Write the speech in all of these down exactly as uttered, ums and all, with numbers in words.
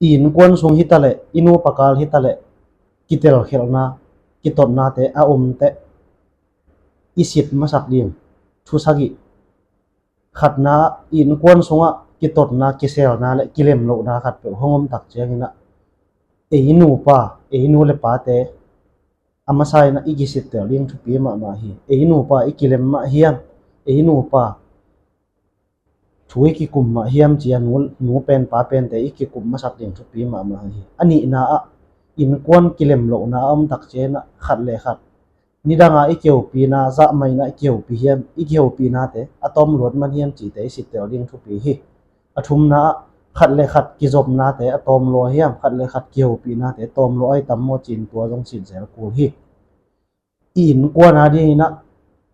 I innkuan sung hitaleh, i nupa kal hitaleh, kitelkhialhna, kitotnate a om teh i sit masak ding thu sagih. Khatna, i innkuan sungah kitotna, kiselna le kilemlohna khatpeuh hong om tak ciangin ah, ei nupa, ei nu le pate a masa in ah i kisittel ding thupi mahmah hi. Ei nupa i kilem mah hiam, ei nupa thu i kikum mah hiam ci-a nu, nu pen pa pente i kikum masak ding thupi mahmah hi. A nihna ah, innkuan kilemlohna a om tak ciangin ah, khat le khat nidanga i kihoupihna zah mah in ah i kihoupih hiam, i kihoupih nate a tawm luat man hiam cihte i sittel ding thupi hi. A thumna ah, khat le khat kizopnate a tawm lua hiam, khat le khat kihoupihnate tawm lua ahi tam maw ci-in tua zong sitzel kul hi. I innkuan adingin ah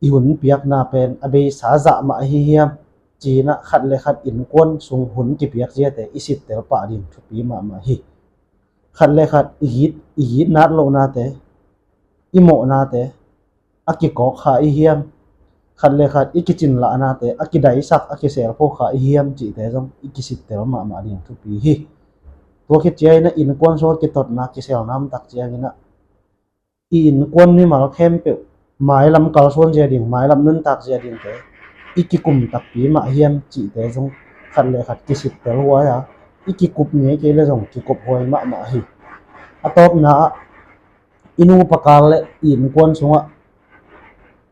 i hun piakna pen a beisa zah mah ahi hiam ci-in ah, khat le khat innkuan sung hun kipiak ziate i sittel pah ding thupi mahmah hi. Khat le khat i it, i it nat lohnate, i mawhnate a kikawk kha i hiam, khat le khat i kicin lahnate a kidaisak, a kiselpho kha i hiam cihte zong i kisittel mahmah ding thupi hi. Tua khit ciangin ah innkuan sungah kitotna, kiselna om tak ciangin ah, i innkuan mimal khempeuh mailam kalsuan zia ding, mailam nuntak zia dingte i kikum takpi mah hiam cihte zong khat le khat kisittel huai a, i kikup ngei kei le zong kikup huai mahmah hi. A tawpna ah, i nupa kal le i innkuan sungah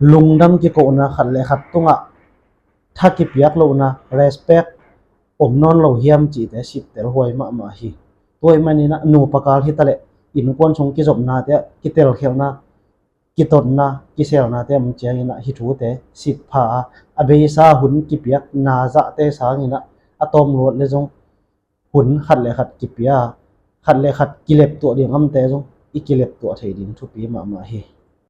lungdam kikohna, khat le khat tungah tha kipiak lohna, respect om nawn lo hiam cihte sittel huai mahmah hi. Tua ahih manin ah nupa kal hitaleh, innkuan sung kizopnate ah kitelkhialhna, kitotna, kiselnate om ciangin ah hih thute sitpha a, a beisa hun kipiakna zahte sangin ah a tawm luat le zong hun khat le khat kipia, khat le khat kileptuah ding a omte zong i kileptuah thei ding thupi mahmah hi.